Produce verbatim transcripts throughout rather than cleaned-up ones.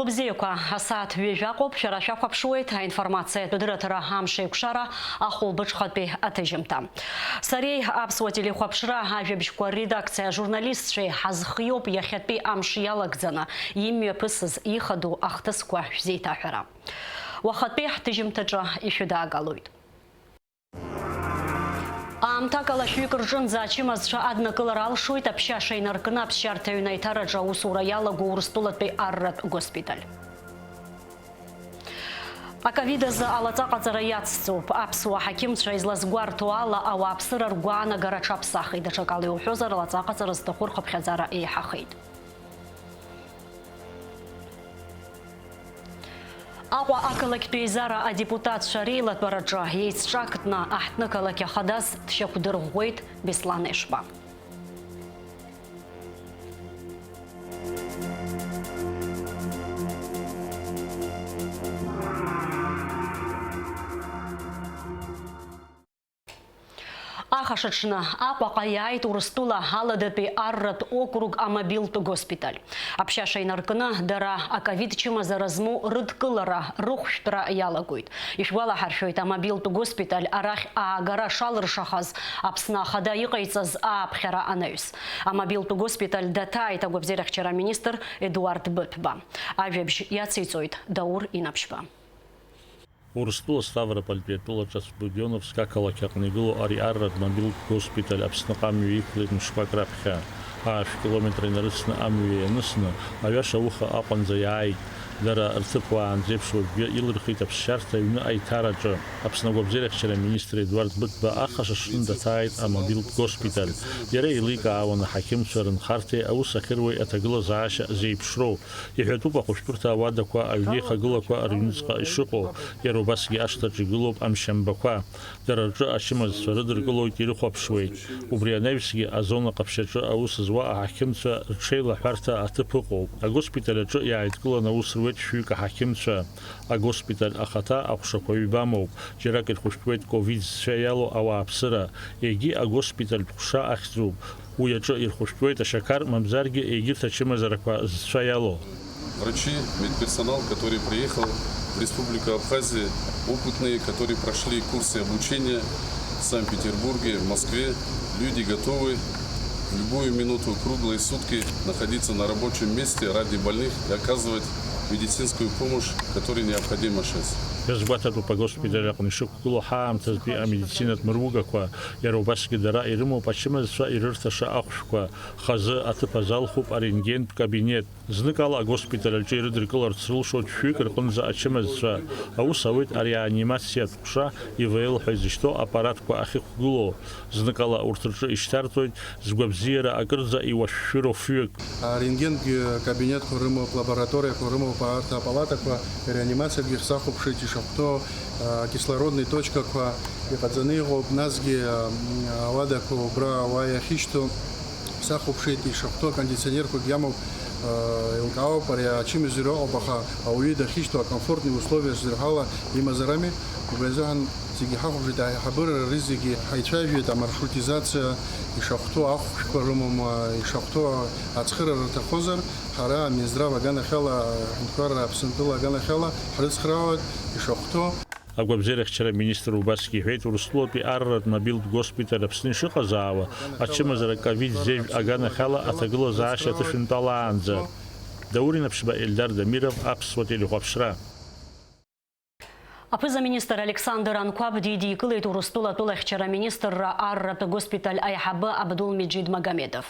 Бзиақәа, асааҭ ҩажәа аҟоуп, шәара шәахәаԥшуеит аинформациатә дырраҭара «Амш еиқәшара» ахәылбыҽхатәи аҭыжьымҭа. Сареи аԥсуа телехәаԥшра ажәабжьқәа рредакциа ажурналистцәеи ҳазхиоуп иахьатәи амш иалагӡаны имҩаԥысыз ихадоу ахҭысқәа шәзеиҭаҳәара. Уахатәи ҳҭыжьымҭаҿы ишәыдаагалоит. Аамҭак ала шәҩык рҿынӡа ачымазцәа аднакылара алшоит аԥшьаша инаркны аԥсшьарҭа аҩны аиҭараҿы аусура иалаго Урыстәылатәи арратә госпиталь. Аковид азы алаҵаҟаҵара иацҵоуп. Аԥсуа ҳақьымцәа излазгәарҭо ала, ауааԥсыра ргәаанагара аҽаԥсахит. Даҽакала иуҳәозар, алаҵаҟаҵара зҭаху рхыԥхьаӡара еиҳахеит. Аҟәа ақалақьтә еизара адепутатцәа реилатәараҿы еицҿакны аҳҭнықалақь ахадас дшьақәдырӷәӷәеит Беслан Ешба. Ахашаҽны Аҟәаҟа иааит Урыстәыла аладатәи арратә округ амобилтә госпиталь. Аԥшьаша инаркны, дара аковид чымазара змоу рыдкылара, рыхәшәтәра иалагоит. Ишәгәалаҳаршәоит, амобилтә госпиталь арахь аагара шалыршахаз Аԥсны Ахада иҟаиҵаз ааԥхьара анаҩс. Амобилтә госпиталь даҭааит агәабзиарахьчара аминистр Едуард Быҭәба. Ажәабжь иациҵоит Даур Инаԥшьба. Урыстәыла Ставропольтәи атәыла ҿыц Будённовск ақалақь аҟны игылоу ари арратә мобилтә госпиталь Аԥсныҟа амҩа иқәлеит мшқәак раԥхьа. Аашә километр инарыцны амҩа ианысны, аҩаша ауха Аҟәанӡа иааит. Дара рҭыԥ уаанӡа еиԥш уажәгьы илырхит аԥсшьарҭа аҩны аиҭараҿы. Аԥсны агәабзиарахьчара аминистр Едуард Быҭәба ахашаҽны даҭааит амобилтә госпиталь. Иара еиликаауан аҳақьымцәа рынхарҭеи аус ахьыруеи аҭагылазаашьа зеиԥшроу. Иҳәатәуп ахәышәтәырҭа ауадақәа аҩнеихагылақәа рыҩныҵҟа ишыҟоу, иара убасгьы ашҭаҿ игылоуп амшьамбақәа. Дара рҿы ачымазцәа рыдыркылоит, ирыхәаԥшуеит. Убри анаҩсгьы азона ҟаԥшьаҿы аус зуа аҳақьымцәа рҽеилаҳәарҭа аҭыԥ ыҟоуп. Агоспиталь аҿы иааидкыланы аус руеит шәҩык аҳақьымцәа. Агоспиталь ахаҭа аҟәшақәа ҩба амоуп, џьарак ирхәышәтәуеит ковид зцәа иалоу ауааԥсыра, егьи агоспитальтә ҟәша ахьӡуп. Уи аҿы ирхәышәтәуеит ашьақар, мамзаргьы егьырҭ ачымазарақәа зцәа иалоу. Врачи, медперсонал, который приехал в Республику Абхазия, опытные, которые прошли курсы обучения в Санкт-Петербурге, в Москве, люди готовы в любую минуту, круглые сутки находиться на рабочем месте ради больных и оказывать медицинскую помощь, которая необходима сейчас. Иазгәаҭатәуп агоспиталь аҟны ишықәгылоу ҳаамҭазтәи амедицинатә мыругақәа, иара убасгьы дара ирымоуп ачымазцәа ирырҭаша ахәшәқәа, хазы аҭыԥ азалхуп арентгентә кабинет. Зныкала агоспиталь аҿы ирыдыркыларц рылшоит шәҩык рҟынӡа ачымазцәа. Аус ауеит ареанимациатә ҟәша, ИВЛ ҳәа изышьҭоу аппаратқәа ахьықәгылоу. Зныкала урҭ рҿы ишьҭарҵоит згәабзиара акырӡа иуашәшәыроу фҩык. Арентген кабинетқәа рымоуп, лабораториақәа рымоуп, арҭ апалатақәа реанимациагьы ҳзахәаԥшит ишахәҭоу, акислородный точкақәа иҟаҵаны иҟоуп, насгьы, ам, ауадақәа убра ауаа иахьышьҭоу ҳзахәаԥшит, ишахәҭоу акондиционерқәагьы иамоуп, а, еилкаауп, ари ачымазара ыҟоуп, аха ауаҩы дахьышьҭоу акомфортный условия зырҳала имазарами, убри азыҳәан зегьы ҳахәаԥшит, аиҳабыра рызегьы ҳаицәажәеит, амаршрутизациа ишахәҭоу ахәшәқәа рымоума, ишахәҭоу ацхыраара рҭахозар, ҳара Минздрав аганахьала, аҳәынҭқарра Аԥсынтәыла аганахьала ҳрыцхраауеит ишахәҭоу. Агәабзиарахьчара аминистр убасгьы иҳәеит, Урыстәылатәи арратә мобилтә госпиталь Аԥсны ишыҟазаауа, ачымазара ковид зежә аганахьала аҭагылазаашьа аҭышәынтәалаанӡа. Даур Инаԥшьба, Ельдар Дамиров, Аԥсуа телехәаԥшра. Аԥыза-министр Александр Анқәаб дидикылеит Урыстәыла атәылахьчара аминистрра арратә госпиталь аиҳабы Абдулмеџьид Магомедов.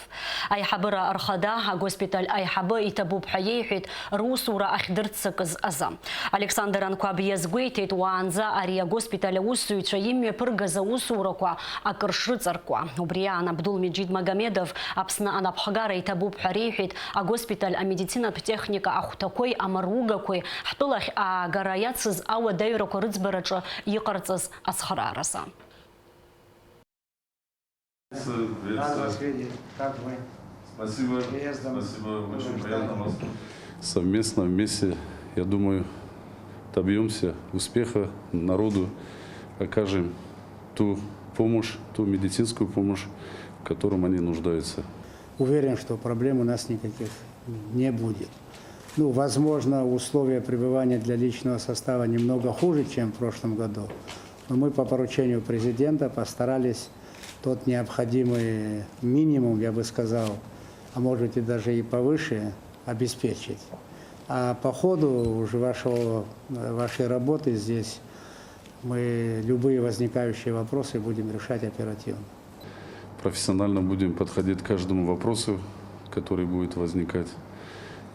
Аиҳабыра рхада агоспиталь аиҳабы иҭабуп ҳәа иеиҳәеит русура ахьдырццакыз азы. Александр Анқәаб иазгәеиҭеит, уаанӡа ари агоспиталь аусзуҩцәа имҩаԥыргаз аусурақәа акыр шрыҵаркуа. Убри аан Абдулмеџьид Магомедов Аԥсны анапхгара иҭабуп ҳәа реиҳәеит агоспиталь амедицинатә техника ахәҭақәеи амаругақәеи ҳтәылахь аагара иацыз ауадаҩрақәа рыӡбараҿы иҟарҵаз ацхырааразы. Приветствую. Рад вас видеть. Как вы? Спасибо. Приездом. Спасибо. Очень приятно вас. Совместно вместе, я думаю, добьёмся успеха, народу окажем ту помощь, ту медицинскую помощь, в котором они нуждаются. Уверен, что проблем у нас никаких не будет. Ну, возможно, условия пребывания для личного состава немного хуже, чем в прошлом году, но мы по поручению президента постарались тот необходимый минимум, я бы сказал, а может быть и даже и повыше, обеспечить. А по ходу уже вашего, вашей работы здесь мы любые возникающие вопросы будем решать оперативно. Профессионально будем подходить к каждому вопросу, который будет возникать.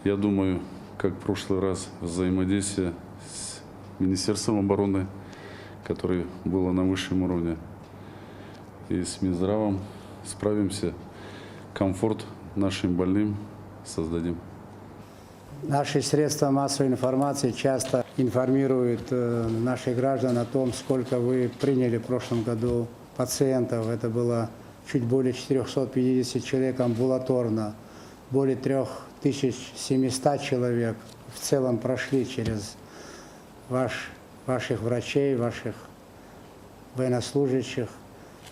Я думаю, как в прошлый раз, взаимодействие с Министерством обороны, которое было на высшем уровне, и с Минздравом справимся, комфорт нашим больным создадим. Наши средства массовой информации часто информируют э, наших граждан о том, сколько вы приняли в прошлом году пациентов. Это было чуть более четырёхсот пятидесяти человек амбулаторно, более трёх тысяч семисот человек в целом прошли через ваш, ваших врачей, ваших военнослужащих,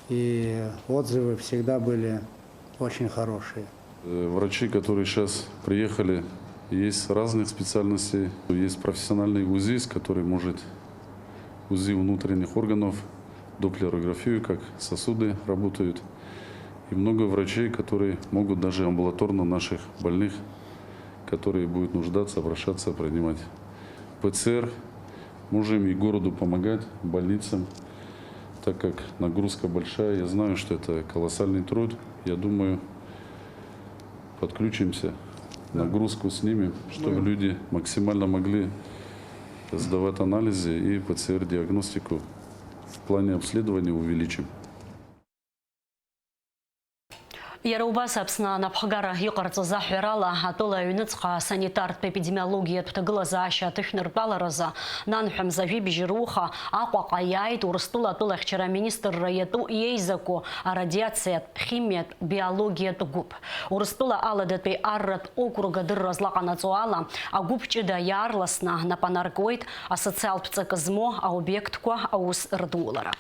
и отзывы всегда были очень хорошие. Э, Врачи, которые сейчас приехали, есть разных специальностей. Есть профессиональный УЗИст, который может УЗИ внутренних органов, доплерографию, как сосуды работают. И много врачей, которые могут даже амбулаторно наших больных, которые будут нуждаться, обращаться, принимать. ПЦР. Можем и городу помогать, больницам, так как нагрузка большая. Я знаю, что это колоссальный труд. Я думаю, подключимся, нагрузку снимем, чтобы люди максимально могли сдавать анализы и ПЦР-диагностику в плане обследования увеличим. Иара убас Аԥсны анапхгара иҟарҵаз аҳәарала, атәыла аҩныҵҟа санитартә-епидемиологиатә ҭагылазаашьа аҭышәныртәаларазы, нанҳәа мза жәибжь руха Аҟәаҟа иааит Урыстәыла атәылахьчара аминистрра иатәу иеизаку арадиациатә, химиатә, биологиатә гәыԥ. Урыстәыла аладатәи арратә округ адырра злаҟанаҵо ала, агәыԥ ҷыда иаарласны нап анаркуеит асоциалтә ҵакы змоу аобиектқәа аус рыдулара.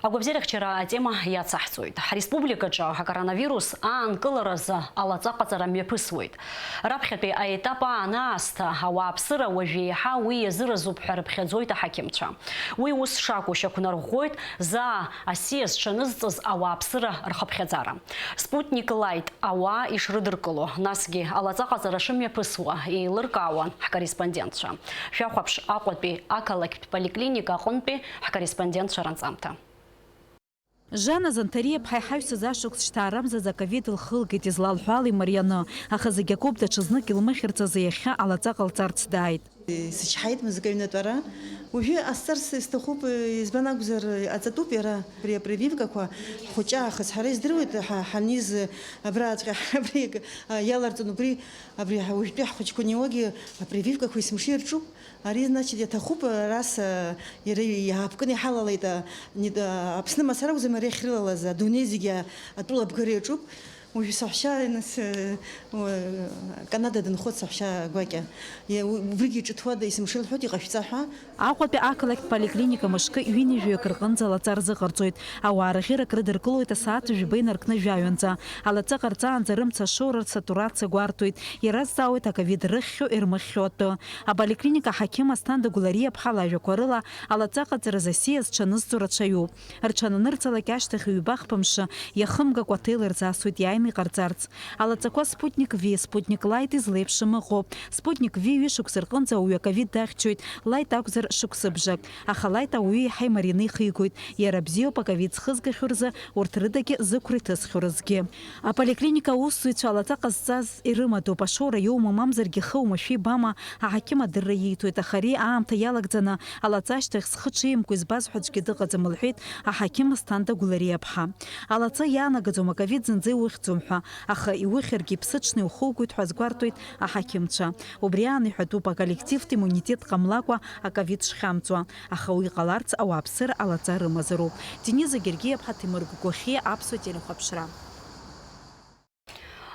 Агәабзиарахьчара атема иацаҳҵоит. Ҳреспубликаҿы акоронавирус аанкыларазы алаҵаҟаҵара мҩаԥысуеит. Раԥхьатәи аетап аан аасҭа ауааԥсыра уажә еиҳа уи иазыразуп ҳәа рыԥхьаӡоит аҳақьымцәа. Уи ус шакәу шьақәнарӷәӷәоит заа асиа зҽанызҵаз ауааԥсыра рхыԥхьаӡара. Спутник Лайт ауаа ишрыдыркыло, насгьы алаҵаҟаҵара шымҩаԥысуа еилыркаауан ҳкорреспондентцәа. Шәахәаԥш Аҟәатәи ақалақьтә поликлиника аҟынтәи ҳкорреспондентцәа ранҵамҭа. Жана Занҭариаԥҳа иҳаҩсыз ашықәс шьҭаарамзазы аковид лхылгеит излалҳәо ала имарианы, аха зегь акоуп даҽазнык илмыхьырц азы иахьа алаҵа ҟалҵарц дааит. Сычҳаит мызкы аҩнатәара. Уажәы ҟасҵарц исҭахуп, избан акәзар, аҵатәуп иара. Абри апрививкақәа ҳхәыҷы аахыс ҳара издыруеит, ҳа-, ҳаниз абраҵәҟьа абри иаларҵон, убри, абри ҳа-, уажәтәи ҳхәыҷқәа неиуагьы апрививкақәа есымша ирҿуп. Ари, значит, иаҭахуп, рас, иара иаапкны иҳалалеит, а, не-, а, Аԥсны мацара акәӡам ари ахьрылалаз, адунеи зегьы атәыла абгара иаҿуп. Уажәы саҳәшьа, нас, э, уа-, Канада дынхоит саҳәшьа гәакьа. Иа-, у-, убригьы иҿыҭуада, есымша лҳәоит, иҟашәҵа ҳәа. Аҟәатәи ақалақьтә поликлиника мышкы ҩынҩажәаҩык рҟынӡа алаҵа рзыҟарҵоит. Ауаа рӷьырак рыдыркылоит асааҭ жәба инаркны жәаҩанӡа. Алаҵа ҟарҵаанӡа рымца шоура рсатурациа гәарҭоит. Иразҵаауеит аковид рыхьхьоу ирмыхьхьоу атәы. Аполиклиника аҳақьым Асҭанда Гәлариаԥҳа лажәақәа рыла, алаҵа ҟаҵаразы асиа зҽанызҵо рацәаҩуп. Рҽананырҵалак ашьҭахь ҩба-хԥа мшы иахымгакәа аҭел рзасуеит иааины иҟарҵарц. Алаҵақәа Спутник V, Спутник Лайт излеиԥшым ыҟоуп. Спутник V ҩышықәса рҟынӡа ауаҩы аковид дахьчоит, Лайт акәзар шықәсыбжак. Аха Лайт ауаҩы иаҳа имарианы ихигоит. Иара бзиоуп аковид зхызгахьоу рзы урҭ рыдагьы зықәра иҭысхьоу рызгьы. Аполиклиника аусзуҩцәа алаҵа ҟазҵаз ирымадоуп, ашоура иоума, мамзаргьы хы оумашәа ибама, аҳақьым адырра ииҭоит, аха ари аамҭа иалагӡаны алаҵа ашьҭахь зхы ҽеимкәа избаз ҳәа аӡәгьы дыҟаӡам, лҳәеит аҳақьым Асҭанда Гәлариаԥҳа. Алаҵа иаанагаӡом аковид зынӡа иухьӡом ҳәа, аха иухьыргьы иԥсыҽны иухугоит ҳәа азгәарҭоит аҳақьымцәа. Убри аан иҳәатәуп аколлективтә иммунитет ҟамлакәа аковид шхьамҵуа, аха уи ҟаларц ауааԥсыра алаҵа рымазароуп. Дениза Гергиаԥҳа, Ҭемыр Гәгәахьиа, Аԥсуа телехәаԥшра.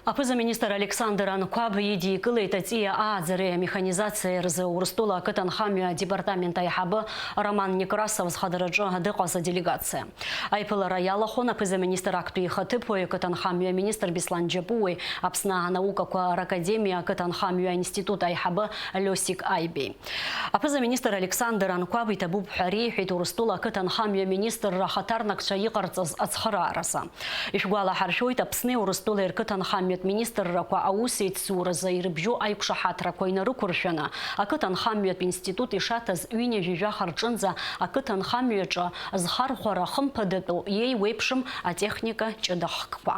Аԥыза-министр Александр Анқәаб идикылеит аҵиаа ааӡареи амеханизациеи рзы Урыстәыла ақыҭанхамҩа адепартамент аиҳабы Роман Некрасов зхадараҿы дыҟаз аделегациа. Аиԥылара иалахәын аԥыза-министр актәи ихаҭыԥуаҩ, ақыҭанхамҩа аминистр Беслан Џьапуеи Аԥсны анаукақәа ракадемиа ақыҭанхамҩа аинститут аиҳабы Лиосик Аибеи. Аԥыза-министр Александр Анқәаб иҭабуп ҳәа реиҳәеит Урыстәыла ақыҭанхамҩа аминистрра ахаҭарнакцәа иҟарҵаз ацхырааразы. Ишәгәалаҳаршәоит, Аԥсни Урыстәылеи рқыҭанхамҩатә министррақәа аус еицуразы ирыбжьоу аиқәшаҳаҭрақәа инарықәыршәаны, ақыҭанхамҩатә институт ишаҭаз ҩынҩажәи жәаха рҿынӡа ақыҭанхамҩаҿы зхархәара хымԥадатәу иеиуеиԥшым атехника ҷыда хкқәа.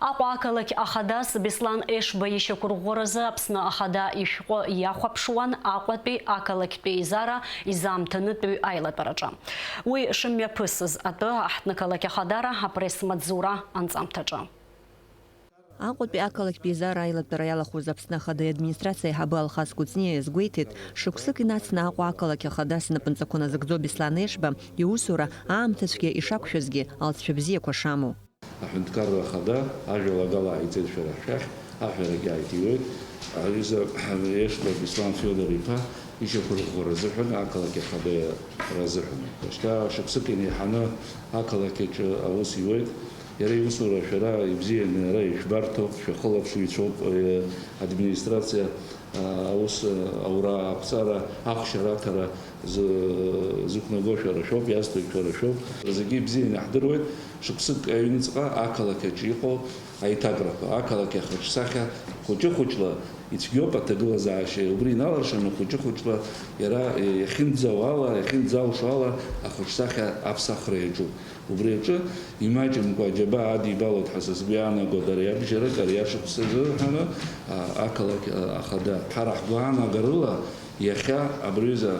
Аҟәа ақалақь ахадас Беслан Ешба ишьақәырӷәӷәаразы Аԥсны Ахада ишәҟәы иахәаԥшуан Аҟәатәи ақалақьтә еизара изаамҭанытәыҩ аилатәараҿы. Уи шымҩаԥысыз атәы аҳҭнықалақь ахадара апресс-маҵзура анҵамҭаҿы. Аҟәатәи ақалақьтә еизара аилатәара иалахәыз Аԥсны Ахада иадминистрациа аиҳабы Алхас Кәыҵниа иазгәеиҭеит, шықәсык инацны Аҟәа ақалақь ахадас инапынҵақәа назыгӡо Беслан Ешба иусура аамҭацәгьа ишақәшәазгьы алҵшәа бзиақәа шамоу. Аҳәынҭқарра Ахада ажәалагала ааиҵеит шәара шәахь, аҳәарагьы ааиҭиуеит. Аҩыза Ешба Беслан Фиодор-иԥа ишьақәырӷәӷәара азыҳәан, ақалақь ахада иара азыҳәан. Шьҭа шықәсык инеиҳаны ақалақь аҿы аус иуеит. Иара иусура шәара ибзианы ара ишәбарҭоуп, шәахылаԥшҩцәоуп, э, администрациа, а, аус, а, аура, ақәҵара, ахәшьара аҭара зы-, зықәнаго шәара шәоуп, иазҭоит шәара шәоуп. Зегьы ибзианы иаҳдыруеит, шықәсык аҩныҵҟа ақалақь аҿы иҟоу аиҭакрақәа, ақалақь ахаҿсахьа хәыҷы-хәыҷла ицәгьоуп аҭагылазаашьа, убри иналаршаны хәыҷы-хәыҷла иара иахьынӡауа ала, иахьынӡалшо ала ахаҿсахьа аԥсахра иаҿуп. Убри аҿы имаҷымкәа аџьабаа адибалоит ҳәа са сгәы иаанаго дара иабжьарак ари ашықәс азыҳәаны, а, ақалақь, а, ахада. Ҳара ҳгәаанагарыла, иахьа абри аҩыза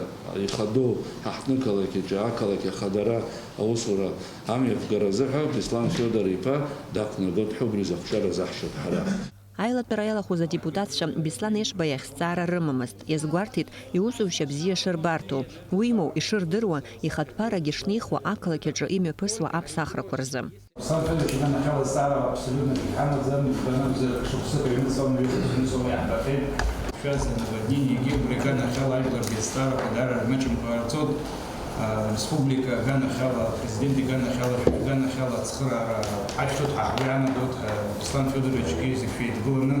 ихадоу ҳаҳҭнықалақь аҿы ақалақь ахадара аусура амҩаԥгара азыҳәа Беслан Фиодор-иԥа дақәнагоит ҳәа убри азы ахәшьара заҳшьоит ҳара. Аилатәара иалахәыз адепутатцәа Беслан Ешба иахь зҵаара рымамызт, иазгәарҭеит иусушьа бзиа шырбарҭоу, уимоу, ишырдыруа, ихатә ԥарагьы шнеихуа ақалақь аҿы имҩаԥысуа аԥсахрақәа рзы. Руслан Федорович иганахьала зҵаарала абсолютно иҳамаӡам, избан акәзар, шықәсык аҩныҵҟа, ҩышықәса аҩныҵҟа иаҳбахьеит. Шәаза наводнениагьы убри аганахьала ажәларгьы азҵаарақәа даара рмаҷымкәа ҟарҵоит. Республика аганахьала, апрезидент иганахьала, шәара шәганахьала ацхыраара ҳашәҭоит, ҳаҳгәы иаанагоит, Руслан Федоровичгьы зегь шәеидгыланы.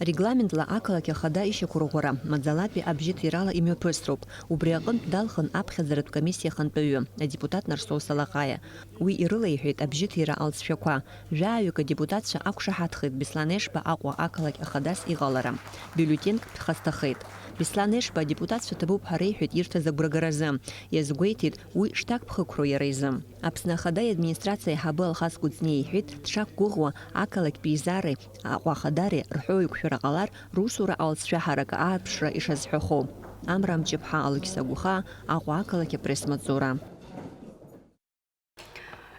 Регламентла ақалақь ахада ишьақәырӷәӷәара маӡалатәи абжьыҭирала имҩаԥысроуп. Убри аҟынтә далхын аԥхьаӡаратә комиссиа ахантәаҩы, адепутат Нарсоу Салаҟаиа. Уи ирылеиҳәеит абжьыҭира алҵшәақәа. Жәаҩык адепутатцәа ақәшаҳаҭхеит Беслан Ешба Аҟәа ақалақь ахадас иҟалара. Бюллетенк дхасҭахеит. Беслан Ешба адепутатцәа ҭабуп ҳәа реиҳәеит ирҭаз агәрагаразы. Иазгәеиҭеит, уи шҭакԥхықәроу иара изы. Аԥсны Ахада иадминистрациа аиҳабы Алхас Кәыҵниа иҳәеит, дшақәгәыӷуа ақалақьтә еизареи Аҟәа Ахадареи рҳәоу еиқәшәара ҟалар, русура алҵшәа ҳаракы аарԥшра ишазҳәахо. Амра Амҷыԥҳа, Алықьса Гәыхаа, Аҟәа ақалақь апресс-маҵзура.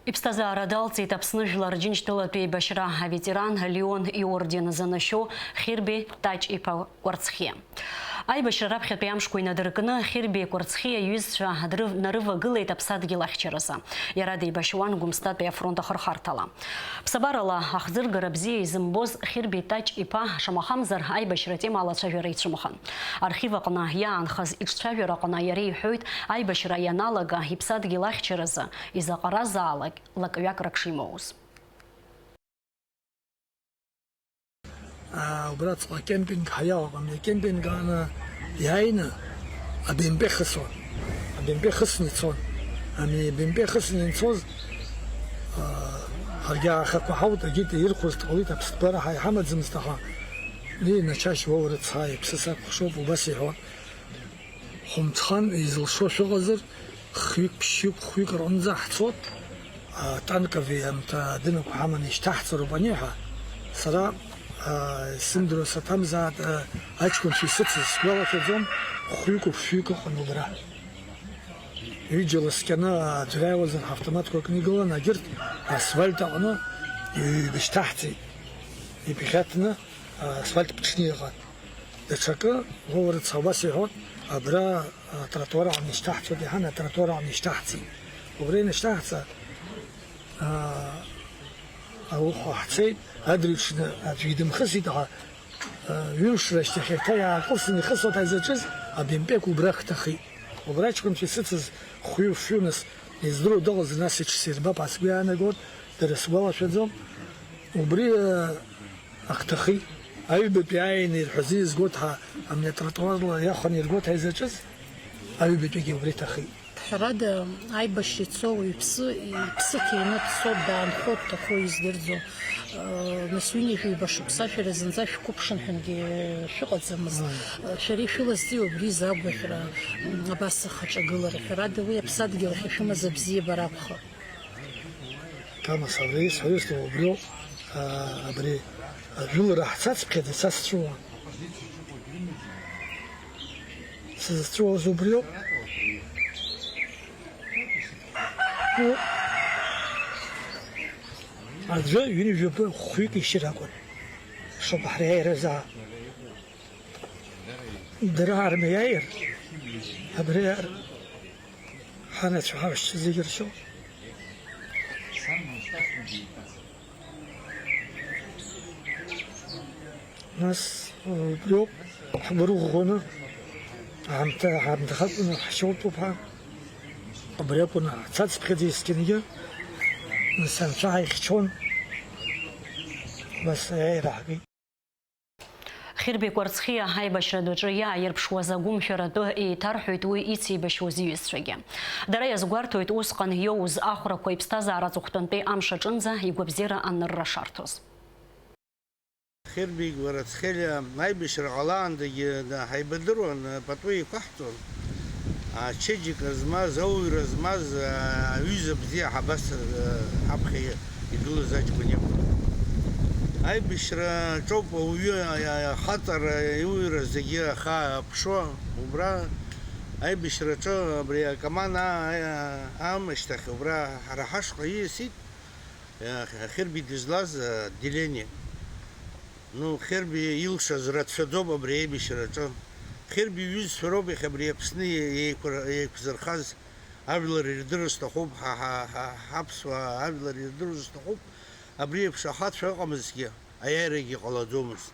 Иԥсҭазаара далҵит Аԥсны Жәлар Џьынџьтәылатә еибашьра аветеран Леон иорден занашьоу Хирби Таҷ-иԥа Кәарцхиа. Аибашьра раԥхьатәи амшқәа инадыркны, Хирби Кәарцхиа иҩызцәа дрыв-, нарывагылеит аԥсадгьыл ахьчаразы. Иара деибашьуан Гәымсҭатәи афронт ахырхарҭала. Ԥсабарала ахӡыргара бзиа изымбоз Хирби Таҷ-иԥа, шамахамзар, аибашьра атема алацәажәара ицәымӷын. Архив аҟны иаанхаз иҿцәажәараҟны иара иҳәоит, аибашьра ианалага иԥсадгьыл ахьчаразы изаҟаразаалак лакҩакрак шимоуз. Аа, убраҵәҟьа акемпинг ҳаиалатәан. Акемпинг ааны иааины абемпе хысуан. Абемпе хысны ицон. Ами абемпе хысны инцоз, аа, ҳаргьы аахақәа ҳаут, агьыта ирхәыз дҟалеит, аԥсҭбара ҳа иҳамаӡамызт, аха, ии, начашь, уоу, рыцҳа, иԥсы сакәыхшоуп, убас иҳәон. Хәымцхан изылшо шәыҟазар, хҩык, ԥшьҩык, хәҩык рҟынӡа ҳцот, атанкови амҭа адынақәа ҳаманы ишьҭаҳҵароуп аниҳәа, сара, а, исымдыруа саҭамзаат, а, аҷкәынцәа исыцыз сгәалашәаӡом, хәҩык, ԥшьҩык ыҟан убра. Ҩыџьа ласкьаны аӡәыр иааиуазар, ҳавтоматқәа кны игылан, агьырҭ асфальт аҟны ҩба шьҭаҳҵеит, иԥхьаҭны асфальт ԥҽны иҟан. Даҽакы, уа рыцҳа, убас иҳәон, абра атротуар аҟны ишьҭаҳҵоит иҳан, атротуар аҟны ишьҭаҳҵеит. Убра ианышьҭаҳҵа, аа, Ауха ҳцеит, адырҩаҽны аӡәгьы дымхысит, аха, э, ҩымш рышьҭахь еиҭа иаакылсны ихысуа ҳаизаҿыз абемпек убра ҳҭахеит. Убра аҷкәынцәа исыцыз хәҩы-фҩы нас, издыруа дыҟазар, нас иҽсирбап ҳәа сгәы иаанагоит, дара сгәалашәаӡом. Убри, э, ахҭахеит. Аҩбатәи ааины ирҳәазы изгоит ҳәа, амни атротуарла иаханы иргоит ҳаизаҿыз, аҩбатәигьы убри ҭахеит. Ҳәарада, аибашьра ицо ауаҩԥсы иԥсы ҭины дцо, даанхо дҭахо издырӡом. Нас ҩынҩажәи ҩба шықәса шәара зынӡа шәқәыԥшын ҳәангьы шәыҟаӡамызт. Шәара ишәылазҵеи убри изы агәаӷьра, абас ахаҿагылара? Ҳәарада, уи аԥсадгьыл ахь ишәымаз абзиабара акәхап. Камас, абри исҳәо исҭо убриоуп, аа, абри ажәылара ҳцацыԥхьаӡа са сҵәуон. Сызҵәуоз убриоуп. Аӡәы ҩынҩажәи хәҩык ишьыр акәын. Шоуп ҳара иааиразаап. Дара армиа иааир, абри ар-, ҳанацәа ҳаҳәшьцәа зегьы ршьоуп. Нас убриоуп ҳгәырӷәӷәаны, аамҭа, аамҭа хаҵаны ҳшьоутәуп ҳәа. Убри акәын ҳцацыԥхьаӡа есқьынгьы, нас анцәа ҳаихьчон, нас аиааира ҳгеит. Хьырбеи Кәарцхиа аибашьратә аҿы иааирԥшуаз агәымшәаратәы еиҭарҳәоит уи ицеибашьуаз иҩызцәагьы. Дара иазгәарҭоит усҟан иоуз ахәрақәа иԥсҭазаара аҵыхәтәантәи амш аҿынӡа игәабзиара анырра шарҭоз. Хьырбеи Кәарцхелиа аибашьра ҟалаандагьы ҳаибадыруан, пату еиқәаҳҵон. Ачеиџьыка змаз, ауаҩра змаз, аҩыза бзиа ҳабас, ҳаԥхьа игылаз аҷкәын иакәын. Аибашьра аҿоуп ауаҩы ахаҵара, иуаҩра зегьы ахы аԥшуа. Убра аибашьраҿы абри акоман аамышьҭахь убра ҳара ҳашҟа ииасит. Хьырби дызлаз отделение. Ну, Хьырби илшаз рацәаӡоуп абри аибашьраҿы. Хьырби иҩызцәа роуп иахьа абри Аԥсны еиқәыр-, еиқәзырхаз. Ажәлар ирдырыр сҭахуп, ҳа, ҳа, ҳа, ҳаԥсуаа ажәлар ирдырыр сҭахуп. Абри еиԥш ахацәа ыҟамызҭгьы, аиааирагьы ҟалаӡомызт.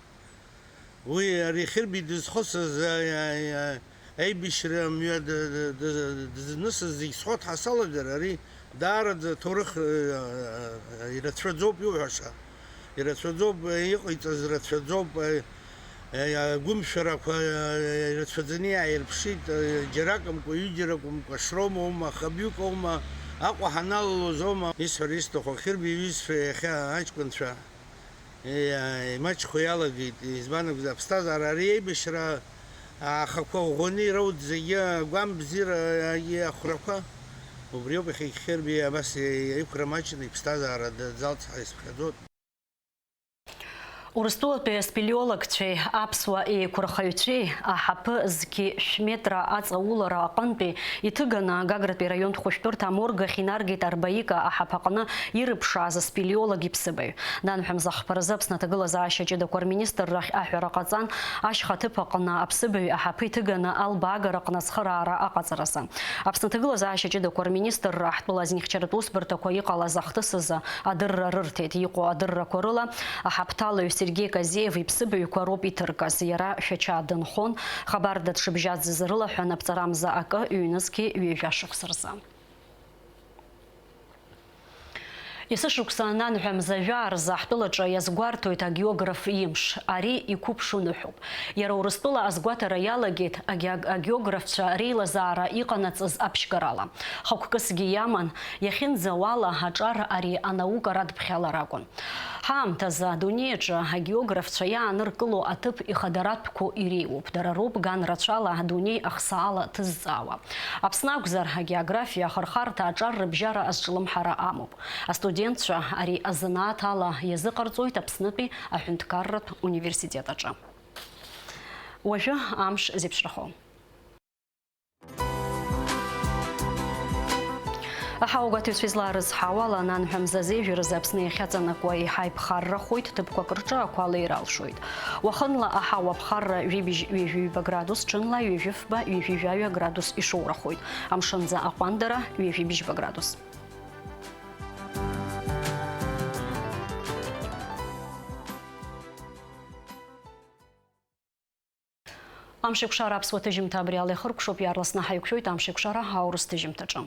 Уи ари Хьырби дызхысыз, а, а, а, аибашьра мҩа д-, д-, д-, дызнысыз зегь схәарҭа салагар, ари даараӡа аҭоурых, а, а, а, ирацәаӡоуп иуҳәаша. Ирацәаӡоуп, а, иҟаиҵаз рацәаӡоуп, а, а, агәымшәарақәа, а, а, ирацәаӡаны иааирԥшит, а, џьаракымкәа, ҩыџьаракымкәа, шрома аума, хабҩык аума, Аҟәа ҳаналалоз аума, исҳәар исҭаху, Хьырби иҩызцәа иахьа аҷкәынцәа. Е, имаҷхо иалагеит, избан акәзар, аԥсҭазаара ари аибашьра аахақәа ӷәӷәаны ирауӡ зегьы агәам бзиара, ахәрақәа. Убриоуп иахьагь Хьырби абас иқәра маҷны иԥсҭазаара даӡалҵ ҳәа исԥхьаӡоит. Урыстәылатәи аспелеологцәеи аԥсуа еиқәырхаҩцәеи аҳаԥы зқьи шә метра аҵаулара аҟынтәи иҭыганы Гагратәи араионтә хәышәтәырҭа аморг ахь инаргеит Арбаика аҳаԥаҟны ирыԥшааз аспелеолог иԥсыбаҩ. Нанҳәа мза хԥа рзы Аԥсны аҭагылазаашьа ҷыдақәа рминистррахь аҳәара ҟаҵан, ашьха аҭыԥ аҟны аԥсыбаҩ аҳаԥы иҭыганы албаагара аҟны ацхыраара аҟаҵаразы. Аԥсны аҭагылазаашьа ҷыдақәа рминистрра ҳтәыла азинхьчаратә усбарҭақәа иҟалаз ахҭыс азы адырра рырҭеит. Иҟоу адыррақәа рыла аҳаԥҭалаҩ Сергеи Казеев иԥсыбаҩқәа роуп иҭыргаз. Иара Шәача дынхон, хабарда дшыбжьаӡыз рылаҳәан аԥҵарамза акы, ҩнызқьи ҩажәа шықәса рзы. Есышықәса ананҳәа мза жәаа рзы ҳтәылаҿы иазгәарҭоит агеограф имш. Ари иқәыԥшу ныҳәоуп. Иара Урыстәыла азгәаҭара иалагеит агеог-, агеографцәа реилазаара иҟанаҵаз аԥшьгарала. Хықәкысгьы иаман, иахьынӡауала аҿар ари анаука радԥхьалара акәын. Ҳаамҭазы адунеи аҿы агеографцәа иааныркыло аҭыԥ ихадаратәқәоу иреиуоуп. Дара роуп ган рацәала адунеи ахсаала ҭызҵаауа. Аԥсны акәзар, агеографиа ахырхарҭа аҿар рыбжьара азҿлымҳара амоуп. Астудентцәа ари азанааҭ ала иазыҟарҵоит Аԥснытәи аҳәынҭқарратә университет аҿы. Уажәы амш зеиԥшрахо. Аҳауа гәаҭаҩцәа излаарызҳауа ала, ананҳәа мза азеижәразы Аԥсны иахьаҵанакуа еиҳа иԥхаррахоит, ҭыԥқәак рҿы ақәа леира алшоит. Уахынла аҳауа аԥхарра ҩажәи бжь-, ҩажәи ҩба градус, ҽынла ҩажәи фба, ҩажәи жәаҩа градус ишоурахоит. Амшынӡы аҟәандара ҩажәи бжьба градус. Амшеикәшара аԥсуа ҭыжьымҭа абри ала ихыркәшоуп, иаарласны ҳаиқәшәоит Амшеикәшара аурыс ҭыжьымҭаҿы.